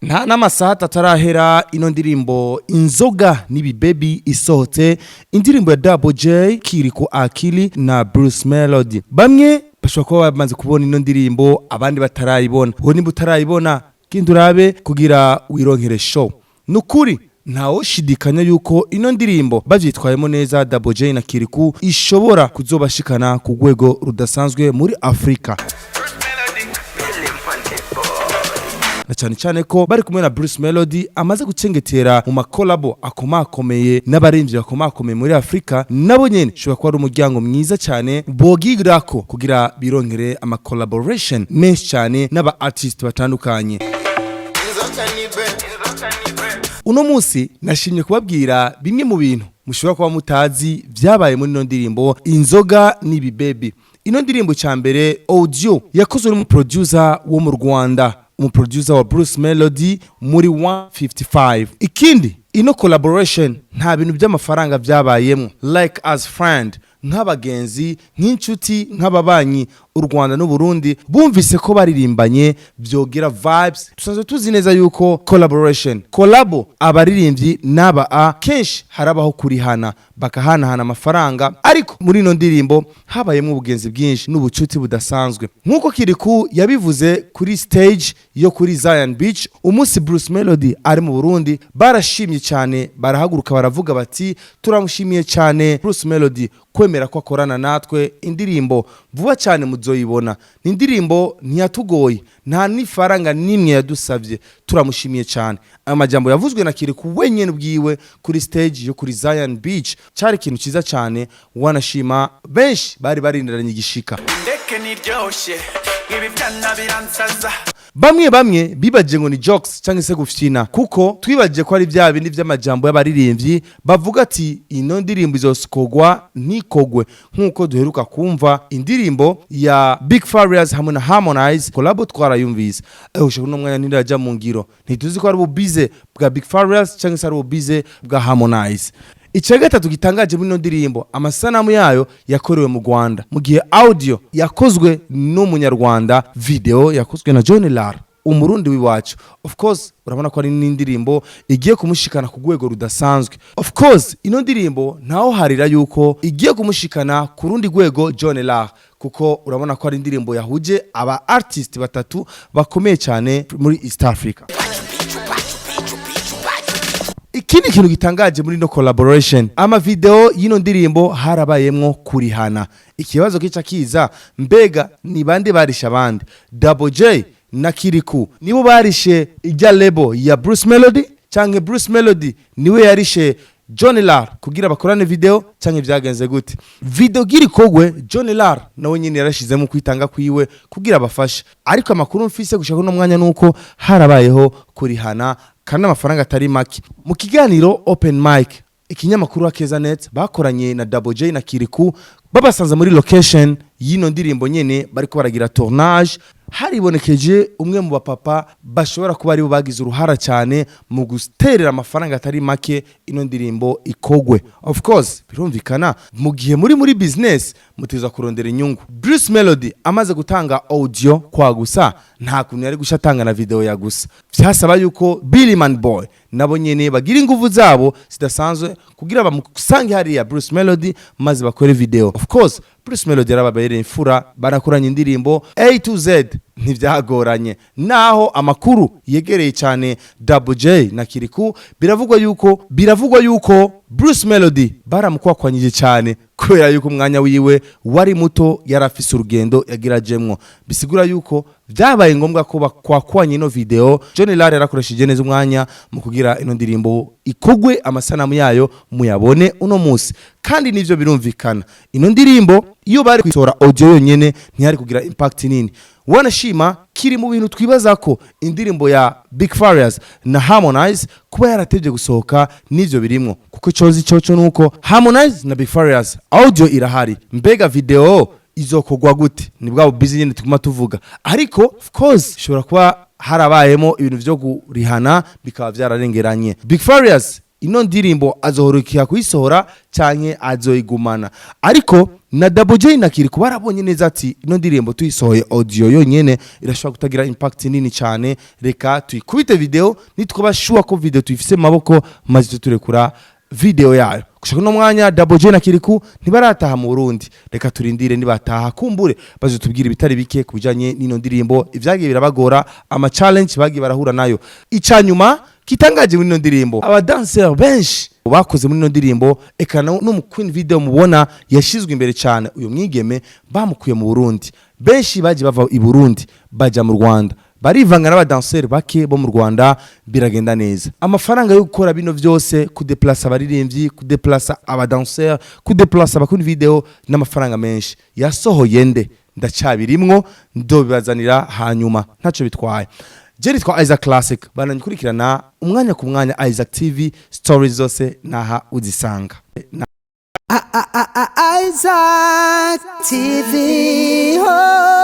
Nta n'amasaha 3 arahera ino ndirimbo Inzoga n'Ibibebi isohotse, indirimbo ya Double J, Kiriko Akili na Bruce Melody. Bamwe bashobora kuba bamaze kubona ino ndirimbo, abandi batarayibona. Wowe nimba utarayibona, genda urabe kugira wironkere show. Nukuri ntawoshidikanya yuko ino ndirimbo bavyitwayemo neza, Double J na Kiriku, ishobora kuzobashikana ku rwego rudasanzwe muri Afrika, na cyane cyane ko bari kumwe na Bruce Melody amaze gucengetera mu makolabo akomakomeye n'abaririmbyi bakomakomeye muri Afrika. Nabo nyene ushobora kuba ari umuryango mwiza cyane bogirako kugira bironkere ama collaboration menshi cyane n'aba artist batandukanye. Uno munsi nashimye kubabwira bimwe mu bintu mushobora kuba mutazi byabaye muri ino ndirimbo Inzoga n'Ibibebi. Ino ndirimbo, cya mbere, audio yakozwe n'umuproducer wo mu Rwanda, umuproducer wa Bruce Melody muri 155. Ikindi, ino collaboration nta bintu by'amafaranga byabayemo, like as friend, nk'abagenzi, nk'inshuti, nk'ababanyi. U Rwanda n'u Burundi bumvise ko baririmbanye byogira vibes. Dusanzwe tuzi neza yuko collaboration, collabo, abaririmbyi n'aba a kenshi harabaho kurihana, bakahanahana amafaranga, ariko muri ino ndirimbo habayemo ubugenzi bwinshi n'ubucuti budasanzwe, nk'uko Kiriku yabivuze kuri stage yo kuri Zion Beach umunsi Bruce Melody ari mu Burundi. Barashimye cyane, barahaguruka, baravuga bati: "Turamushimiye cyane Bruce Melody kwemera ko akorana natwe indirimbo. Vuba cyane muzoyibona. Ni indirimbo ntiyatugoye, nta n'ifaranga n'imwe yadusabye. Turamushimiye cyane." Ayo majambo yavuzwe na Kiriku wenyine ubwiwe kuri stage yo kuri Zion Beach. Cyari ikintu cyiza cyane, wanashima benshi bari barindiranye igishika. Ndeke niryoshye, ibi byana biransaza. Bamwe bamwe bibaje ngo ni jokes cyangwa se gufyina, kuko twibaje ko ari bya bindi by'amajambo y'abaririmbyi bavuga ati ino ndirimbo izosokogwa ntikogwe, nk'uko duheruka kumva indirimbo ya Big Farious hamwe na Harmonize collabo. Twarayumvise ushaka uno mwanya ntirajya mu ngiro. Ntituzi ko ari ububize bwa Big Farious cyangwa se ari ububize bwa Harmonize. Icya gatatu gitangaje muri ino ndirimbo, amasanamu yayo yakorewe mu Rwanda, mu gihe audio yakozwe n'Umunyarwanda, video yakozwe na John Lar, Umurundi w'iwacu. Of course, urabona ko ari n'indirimbo igiye kumushikana ku rwego rudasanzwe. Of course, ino ndirimbo ntaho harira yuko igiye kumushikana ku rundi rwego John Lar, kuko urabona ko ari indirimbo yahuje aba artist batatu bakomeye cyane muri East Africa. Ikindi kintu gitangaje muri no collaboration, ama video y'ino ndirimbo harabayemwo kurihana. Ikibazo kica kiza: mbega ni bande barisha abandi? Double J na Kiriku nibo barishe ijya label ya Bruce Melody, canke Bruce Melody niwe yarishe John Lar kugira bakorane video, canke vyagenze gute? Video girikogwe, John Lar nawe nyine yarashizemo kwitanga kwiwe kugira abafashe, ariko amakuru mfise gushaka uno mwanya nuko harabayeho kurihana, kandi amafaranga atari make. Mu kiganiro Open Mic ikinyamakuru Akeza Net bakoranye na Double J na Kiriku, babasanze muri location y'ino ndirimbo nyene bariko baragira tournage, haribonekeje umwe mu bapapa bashobora kuba aribo bagize uruhara cyane mu guterera amafaranga atari make ino ndirimbo ikogwe. Of course, birumvikana, mu gihe muri business muteza kurondera inyungu. Bruce Melody amaze gutanga audio kwa gusa, nta kuntu yari gusha atanga na video ya gusa. Vyasaba yuko Billy Man Boy nabo nyene bagira inguvu zabo zidasanzwe kugira bamusange hariya Bruce Melody maze bakore video. Of course, Bruce Melody yarababereye imfura, barakoranye indirimbo A to Z, ntibyagoranye. Naho amakuru yegereye cyane Double J na Kiriku, biravugwa yuko Bruce Melody baramukwakwanyije cyane kubera yuko umwanya wiwe wari muto, yari afise urugendo yagirajemwo. Bisigura yuko byabaye ngombwa ko bakwakwanya ino video. John Lar yarakoresheje neza umwanya mu kugira ino ndirimbo ikogwe, amasanamu yayo muyabone uno munsi. Kandi nivyo birumvikana, ino ndirimbo iyo bari kwitora audio yonyene ntiyari kugira impact nini. Wanashima kiri mu bintu twibaza ko indirimbo ya Big Farious na Harmonize kuba yaratevye gusohoka nivyo birimwo, kuko icozi coco nuko Harmonize na Big Farious audio irahari. Mbega video izokogwa gute? Ni bwa busy nyene tuguma tuvuga. Ariko of course ishobora kuba harabayemo ibintu vyo kurihana, bikaba vyararengeranye. Big Farious ino ndirimbo azohorukira kuyisohora canke azoyigumana? Ariko Na Double J na Kirikou barabonye neza ati ino ndirimbo tuyisohoye audio yonyene irashobora kutagira impact nini cyane, reka tuyikubite video, nitwaba sure ko video tuyifise mu maboko maze turekura video yayo. Gushaka uno mwanya Double J na Kirikou ntibarataha mu Burundi. Reka turindire nibataha, kumbure bazotubwira ibitari bike ku bijanye n'ino ndirimbo, ivyagiye birabagora, ama challenge bagiye barahura nayo. Icanyuma kitangaje muri ino ndirimbo, abadanseur benshi bakoze muri ino ndirimbo, eka no mu Queen Video mubona yashizwe imbere cyane, uyu mwigeme bamukuye mu Burundi. Benshi baje bava i Burundi baja mu Rwanda, barivanga n'abadanseri bake bo mu Rwanda, biragenda neza. Amafaranga yo gukora bino byose, kudeplasa abaririmbyi, kudeplasa abadanseri, kudeplasa abakunda video, n'amafaranga menshi. Yasohoye nde? Ndacabirimwo, ndobibazanira hanyuma, ntacyo bitwaye. Je nitwa Isaac Classic, bananyikurikirana umwanya ku mwanya, Isaac TV stories zose naha uzisanga. Isaac TV. Oh.